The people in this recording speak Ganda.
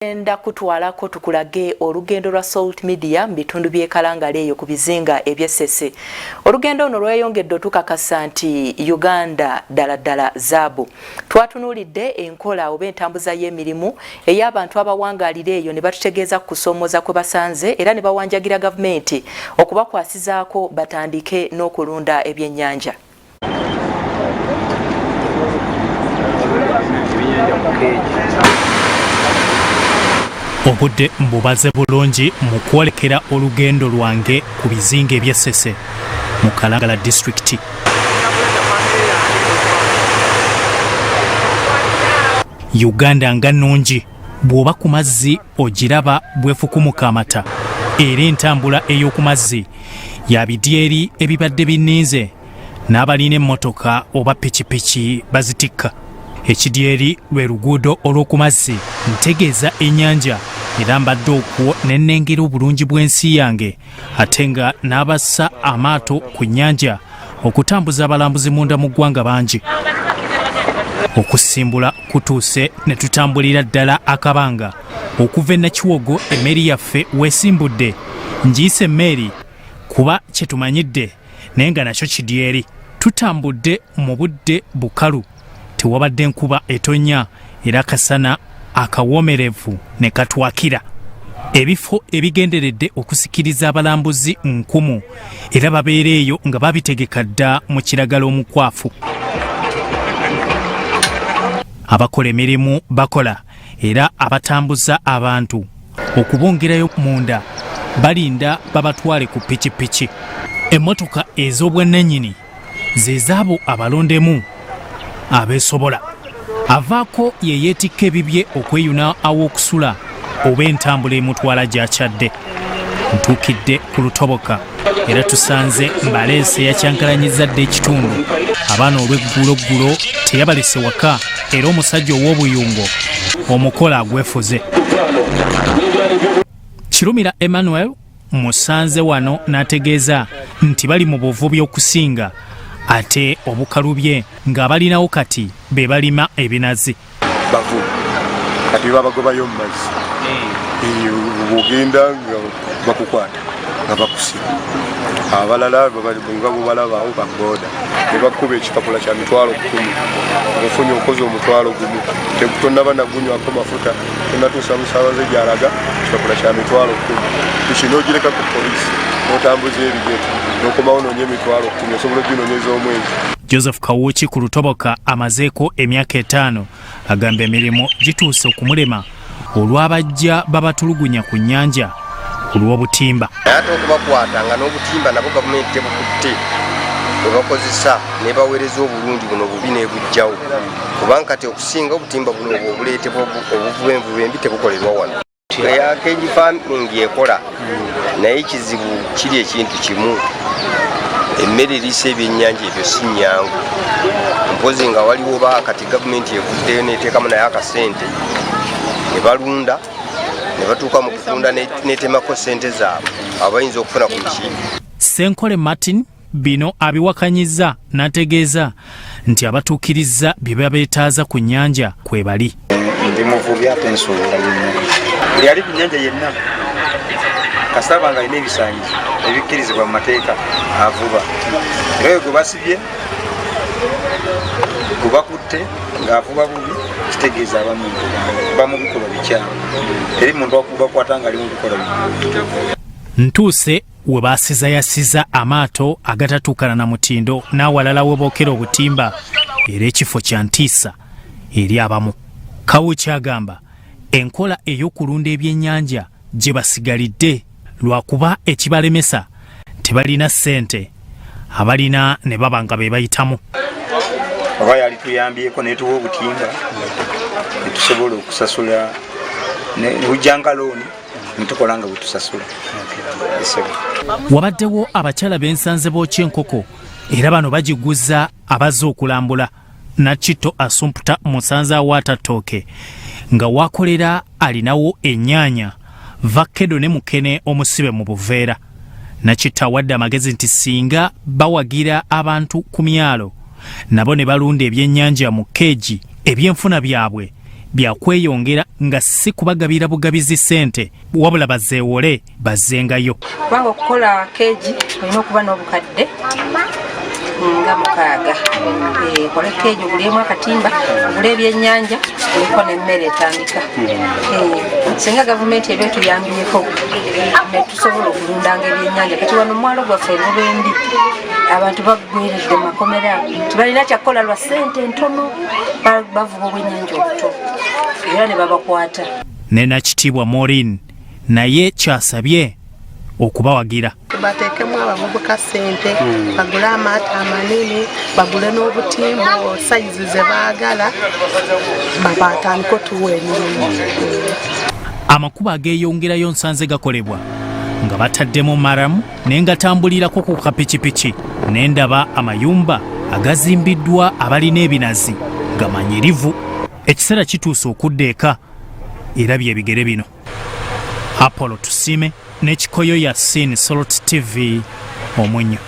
Tugenda kutwalako tukulage olugendo lwa Salt Media mu bitundu by'e Kalangala eyo ku bizinga eby'e Ssese. Olugendo luno lweyongedde otukakasa nti Uganda ddala ddala zaabu. Twatunuulidde enkola oba entambuza y'emirimu ey'abantu abawangaalira eyo ne batutegeeza ku kusoomooza kwe basanze era ne bawanjagira gavumenti okubakwasizaako batandike n'okulunda ebyennyanja. Obudde mbubaze bulungi mu kwolekera olugendo lwange ku bizinga eby'Essese mu Kalangala disitulikiti. Uganda nga nnungi, bw'oba ku mazzi ogiraba bwefukumuka amata, era entambula ey'oku mazzi ya bidyeri ebibadde binninze n'abalina emmotoka oba pikipiki bazitikka. Ekidyeri lwe luguudo olw'oku mazzi, ntegeeza ennyanja, era mbadde okwo ne nnengera obulungi bw'ensi yange ate nga n'abassa amaato ku nnyanja okutambuza abalambuzi munda mu ggwanga bangi. Okusimbula kutuuse ne tutambulira ddala akabanga okuva e Nakiwogo emmeeri yaffe weesimbudde. Ngiyise emmeeri kuba kye tumanyidde naye nga nakyo kidyeri. Tutambudde mu budde bukalu, tewabadde nkuba etonnya era akasana akawoomerevu ne katwakira. Ebifo ebigenderedde okusikiriza abalambuzi nkumu era babeera eyo nga babitegeka dda mu kiragala omukwafu. Abakola emirimu bakola era abatambuza abantu okubongerayo munda balinda babatwale ku pikipiki. Emmotoka ez'obwannannyini ze zaabo abalondemu abeesobola. Avaako ye yeetikka ebibye okweyuna aw'okusula oba entambula emutwala gy'akyadde. Ntuukidde ku Lutoboka era tusanze Mbaleese yakyankalanyizza dda ekitundu. Abaana olw'egguloggulo teyabalese waka era omusajja ow'obuyungo omukolo agwefuze. Kirumira Emmanuel musanze wano n'ategeeza nti bali mu buvubi okusinga ate obukalubye ng'abalinawo kati be balima ebinazi. Bavubi kati babagobayo mu mazzi, bw'ogenda nga bakukwata nga bakusiba. Abalala nga bwebalabaawo ba boda ne bakuba ekipapula kya 100,000, ofunye okoze 10,000, tonnaba nagunywako mafuta, tonatuusa musaabaze gyalaga, kipapula kya 100,000. Piki n'ogireka ku poliisi n'otambuza ebigere n'okomawo noonya 100,000, osobola oginoonyeza omwezi. Joseph Kawuki ku Lutoboka amazeeko emyaka 5 agamba emirimu gituuse okumulema olw'abajja babatulugunya ku nnyanja olw'obutimba. Naye ate okubakwata nga n'obutimba nabo gavumenti tebukutte bwe bakozesa nebaweereza obulungi buno bubi nebujjawo, kubanga kati okusinga obutimba buno obwo obuleetebwa obuvuba envuba embi tebukolerwa wano. Eya cage farming ekola, naye ekizibu kiri ekintu kimu, emmere eriisa ebyennyanja ebyo si nnyangu, mpozi nga waliwo ba kati gavumenti evuddeyo neteekamu naye akasente ne balunda ne batuuka mu kutunda netemako ssente zaabwe, abo bayinza okufuna ku ki. Ssenkole Martin bino abiwakanyizza n'ategeeza nti abatuukirizza bye babeetaaza ku nnyanja kwebali. Ndi muvubi ate nsuubula byennyanja. Buli ali ku nnyanja yenna kasita aba nga alina ebisaanyizo ebikkirizibwa mu mateeka avuba, era oyo gwe basibye gwe bakutte ng'avuba bubi kitegeeza aba mu bikolwa bikyamu, teri muntu bakwata ng'ali mu bikolwa bituufu. Ntuuse we baasizayasiza amaato agatatuukana na mutindo n'awalala we bookera obutimba, era ekifo kya ntiisa eri abamu. Kawuki agamba enkola ey'okulunda ebyennyanja gye basigalidde lwakuba ekibalemesa tebalina ssente, abalina ne baba nga be bayitamu. Oba yalituyambyeko netuwa obutimba netusobola okusasula nebujjanga looni netukola nga bwetusasula. Wabaddewo abakyala bensanze bookya enkoko era bano bagiguza abazze okulambula. Nakitto Asumputa musanze awaata ttooke nga wakolera alinawo ennyaanya, vakkedo ne mukene omusibe mu buveera. Nakitto awadde amagezi nti singa bawagira abantu ku myalo nabo ne balunda ebyennyanja mu keegi, ebyenfuna byabwe byakweyongera nga si kubagabira bugabizi ssente wabula bazeewole bazzengayo. Kubanga okukola keegi olina okuba n'obukadde nga 6. Kole keegi ogulemu akatimba, ogule ebyennyanja, oliko n'emmere etandika. Singa gavumenti eba etuyambyeko ne tusobola okulundanga ebyennyanja. Kati wano omwalo gwaffe envuba embi, abantu baggweredde mu makomera, tebalina kyakukola lwa ssente ntono, bavuba obwennyanja obuto era ne babakwata. Ne Nakitiibwa Maureen naye kyasabye okubawagira. Bateekemu abavubuka ssente, bagule amaato amanene, bagule n'obutimba sayizi ze baagala, batandike otuwa emirimu. Amakubo ageeyongerayo nsanze gakolebwa nga bataddemu maramu, ne ngatambulirako ku kapikipiki ne ndaba amayumba agazimbiddwa abalina ebinazi gamanyirivu. Ekiseera kituuse okudda eka era byebigere bino. Apollo Tusiime n'ekikoyo Yasin, Salt TV, Omunnyo.